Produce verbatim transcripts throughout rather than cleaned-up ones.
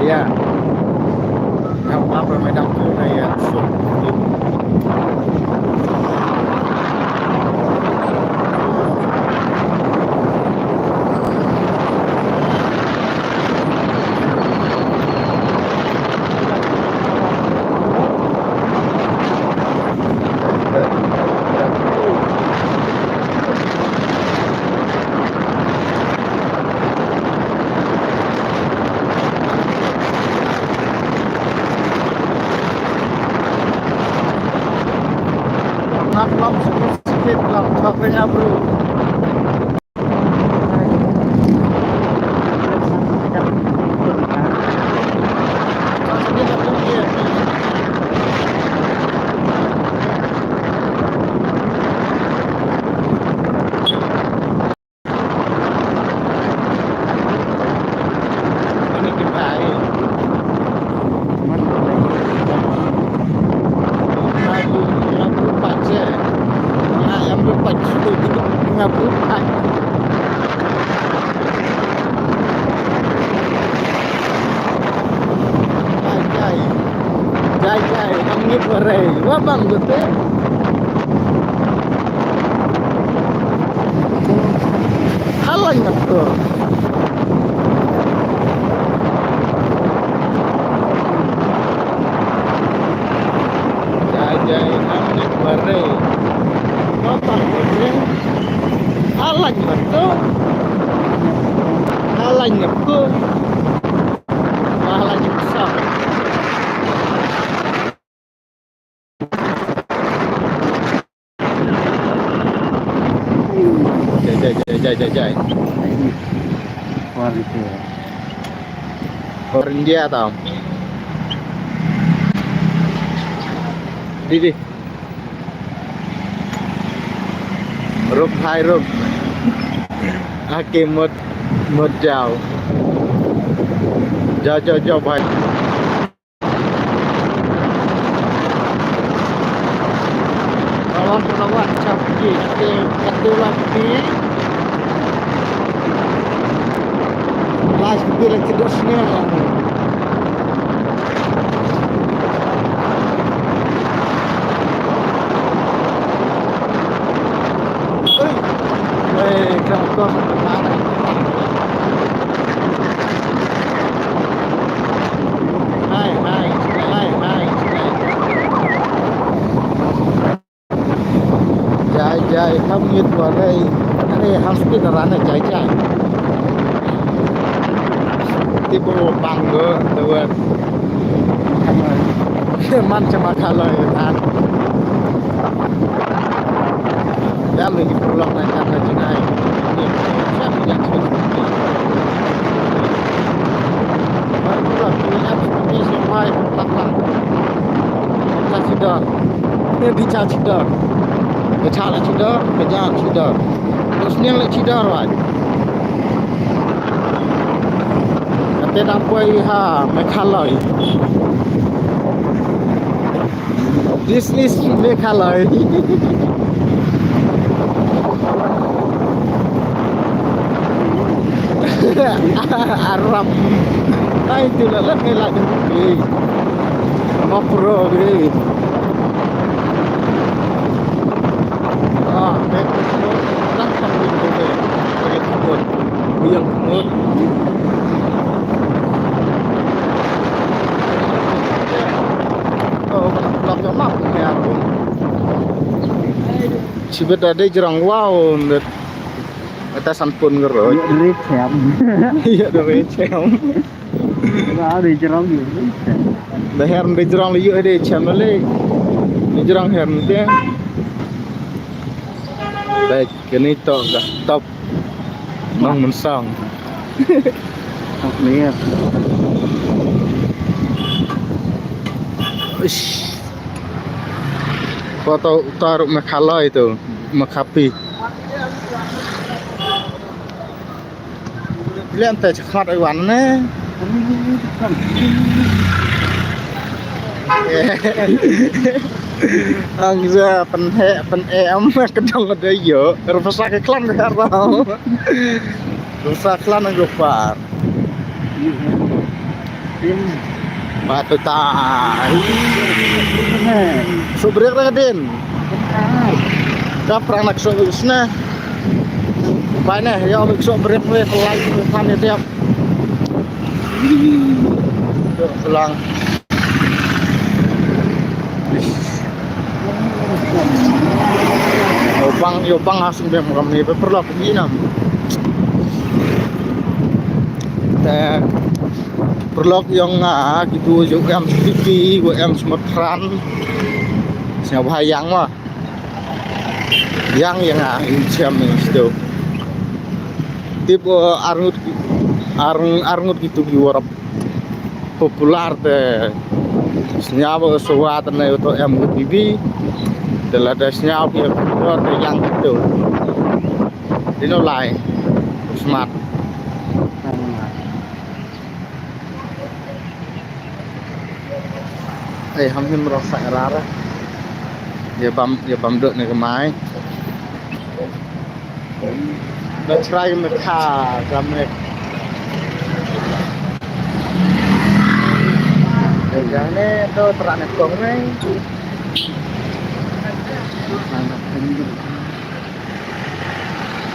Ya. Yang apa, madam tu, ya. Ngap ngap sikit sikit ngap ngap nya bro. Jai jai, ngam ngit warei. Wa bang bete. Halang ngam tu. Jai jai, ngam ngit warei. Wa bang bete. Halang ngam tu. Halang ngam tu. Halang ngam tu. Jai, jai, jai, jai, jai, jai. War itu. War India tau. Di, di. Rup hai rup. Ake mut, mut jao. Jao, jao, jao, bhai. Lawan, lawan, cap, di, di, di, lagi. Last di lagi dos ni. Oi. Oi, kau, kau. Hai, hai, hai, hai. Jai, jai, ham ngit warei. Are, ham speed run jai, jai. Tipo bangga, tuan. Man chama kala ya tan. Ya, lagi pulang naik kata jinai. Ini, siapa yang sudah? Baru pulang, pulang, habis, habis, sampai, tak, tak. Ka sida. Ka di cha sida. Ka cha la sida, ka ja sida. Ka sniang la sida, right. Kata da poi ha Meghalaya. This is Meghalaya. Arab. Ai, tu la, la, la, la. Ma pro ni. Ah, eh, lang pang ni, ni, ni. Bagi kebun. Buyang kebun. Oh, lang, lang, lang, lang. Shibit da dei jrong, wow, ndet. Ata san pun ngeroi. Ïoh dei chem. Ïoh dei chem. Wow, dei jrong ïoh dei chem. Da her dei jrong ïoh dei chem le. Dei jrong her te. Baik, kini to ga top. Nong Mynsong. Top ni ya. Ish. Ko to utar Meghalaya tu, Makapi. Lian te chakmat ai wan ne. Ang za pen he pen em ka dong de yo. Rupa sa ke klan ka rau. Rupa sa klan ang rupa. Ba tu ta. Su brek ra ka din. Ka prang nak su sne. Ba ne, ya, su brek ne, pelai, pelai, pelai, tiap. Tuh, selang. Yo bang, yo bang asing bem kam ni, paralok ni nam. Te paralok yong nga, kitu yo em siti, yo em smatran. Sñiaw bha yang ma. Yang yang nga, in siam ni situ. Tip, eh, arngut, arng-, arngut kitu ki warap popular te sñiaw ba ka suwa te na yu to em U P B te la da sñiaw ki popular te yang kitu. Dino lai. Smart. Ei, ham him ro sa ra ra. Ya bam, ya bam dok ne kemai. Ba chrai me kha, jam ne. Jam ne to trak ne kong ne.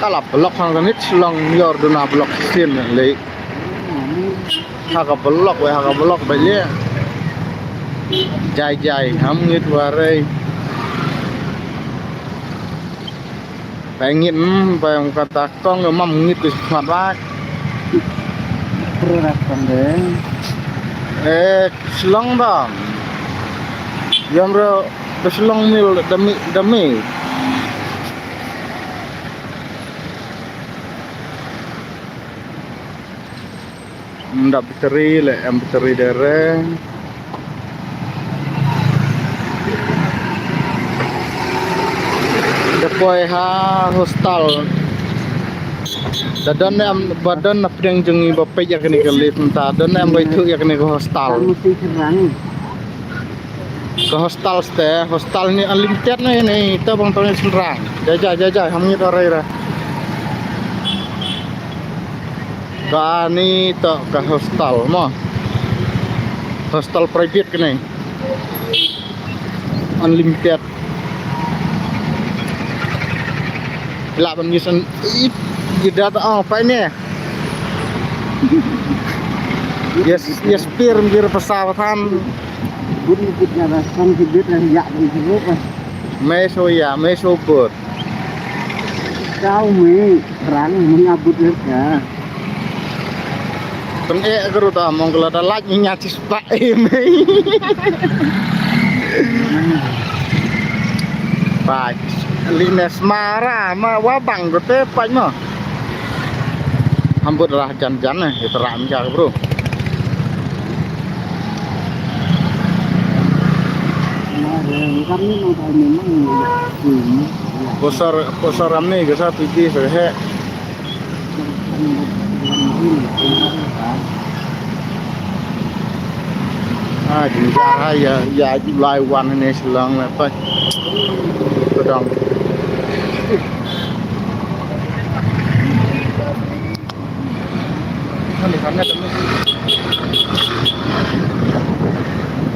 Ka la block hang ka nit Shillong yor duna block sien le. Ha ka block, wei ha ka block ba le. Jai jai, ham ngit warei. Ba ngit, mm, ba kata kong, mam ngit tu smat ba. Pro rak kong de. Eh, Shillong da. Yam ro, ba Shillong mil dami, dami. Em da battery le, em battery dere. Da poi ha hostel. Da don em, ba don na pdeng jong ngi ba peit ïa kane ka lift mynta. Don em ba ithuh ïa kane ka hostel. Ka hostel ste, hostel ni unlimited ni, ni, to bang to ni shynrang. Jai, jai, jai, jai, ham ngit arei ra. Kani to ka hostel mo. Hostel private kane. Unlimited. Lah ban ngit san, ip, ida ta ong pa ne. Yes, yes, pir, pir pasal than. Bun bun na san ki bit na yak bun ki bit. Me so ya, me so bot. Kau me rang me ngabut le ka. Pyneh ka ruh ta mong ka la da lait ngi nya chi spah em. Pach. Li ne smara ma wa bang ko te pach mo. Hambut lah jan-jan ne, ita ram ja bro. Posar, posar ram ne, gasa piti sa he. Ah, jynjar ha ïa, ïa July wan ne Shillong la pa. Ka dang.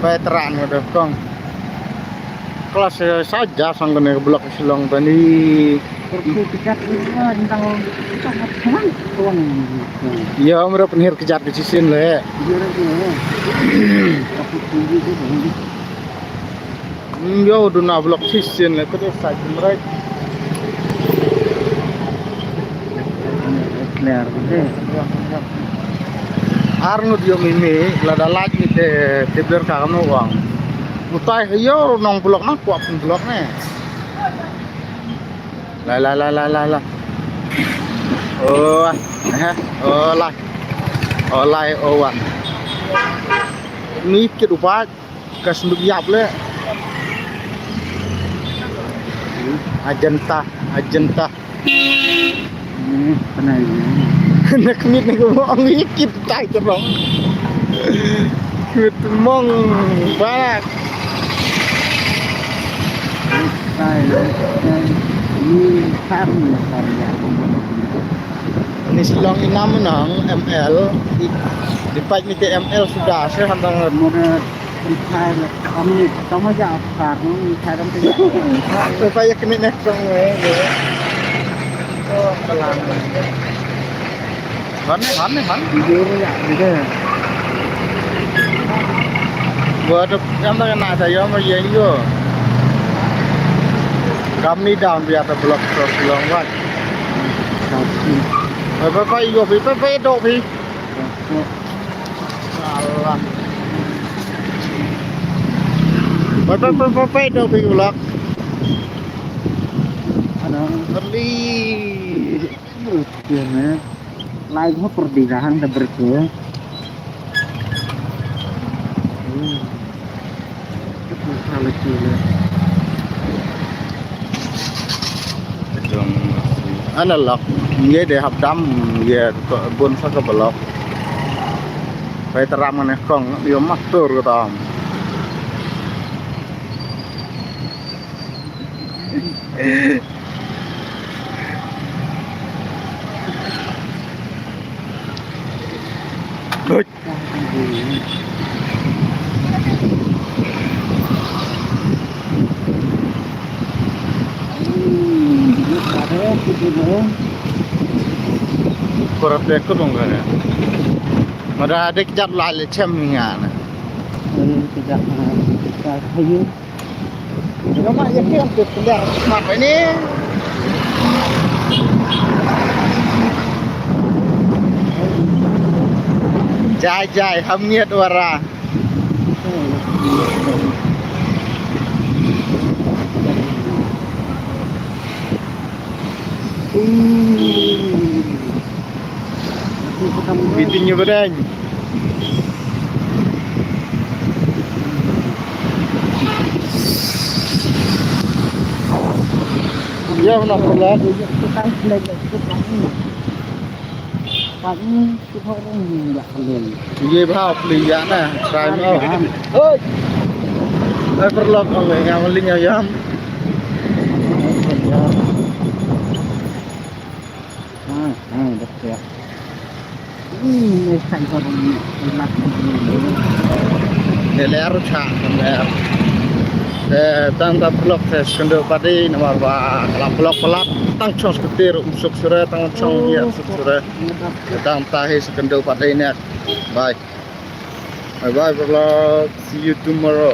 Veteran ka dang kong. Klas, eh, saja sang kane ka block Shillong tani. Perlu kejat ni lah, tentang, tentang apa? Tuan. Ya, mera penhir kejat di sisin le. Dia lagi, ya. Aku tunggu dia, tunggu. Hmm, ya, udah na block sisin le, tu dia side mera. Clear, betul. Ya, ya. Arngut ïoh mimi, lada lait ni te, te ber ka kano wang. Utai ha ïoh nong block na, kwah pun block ne. Lai, lai, lai, lai, lai, lai. Oh, eh, oh, lai. Oh, lai, oh, wan. Ni kit upat, ka senduk ïap le. Ajanta, ajanta. Hmm, pernah ini. Nak mit ni ko mong ikit tai terong. Mit mong barak. Tai, tai. Ini sam, sam ya. Ni Shillong inam nang M L. Di pait ni te M L sudah, saya hantar. Muna, kami, kami aja afkar, kami kadang tidak. Saya payah kena nak sang, eh. Oh, kelang. Han ne, han ne, han. Video ya, video. Buat yang tak kena saya mau yang yo. Kami dah biar tak blok terus long wan. Bye bye bye yo, bye bye bye dok bye. Salah. Bye bye bye bye bye dok bye ulak. Ano? Early. Yan eh. Lai ko perdigahan da berko. Hmm. Analog, ye de hap dam, ye bun sa ka balok. Pai taram ne kong, yo mak tur ka tam. Hoi. Korat ko dong kare. Mada dek jat la le chem nga na. Kejap, kejap. Mat ini. Jai jai ham ngiat wara. Bitin nyo badang. Ya, mana pula? Ye bha pli ya na, try mo. Oi. Ai perlok ong nga maling ayam. Te ler cha kan ler. Te tang ta perlok te sendo padi namar ba la perlok pelat tang chong seketir um suk sure tang chong ya suk sure. Tang tahi sekendel pat dei net. Bye. Bye bye vlog. See you tomorrow.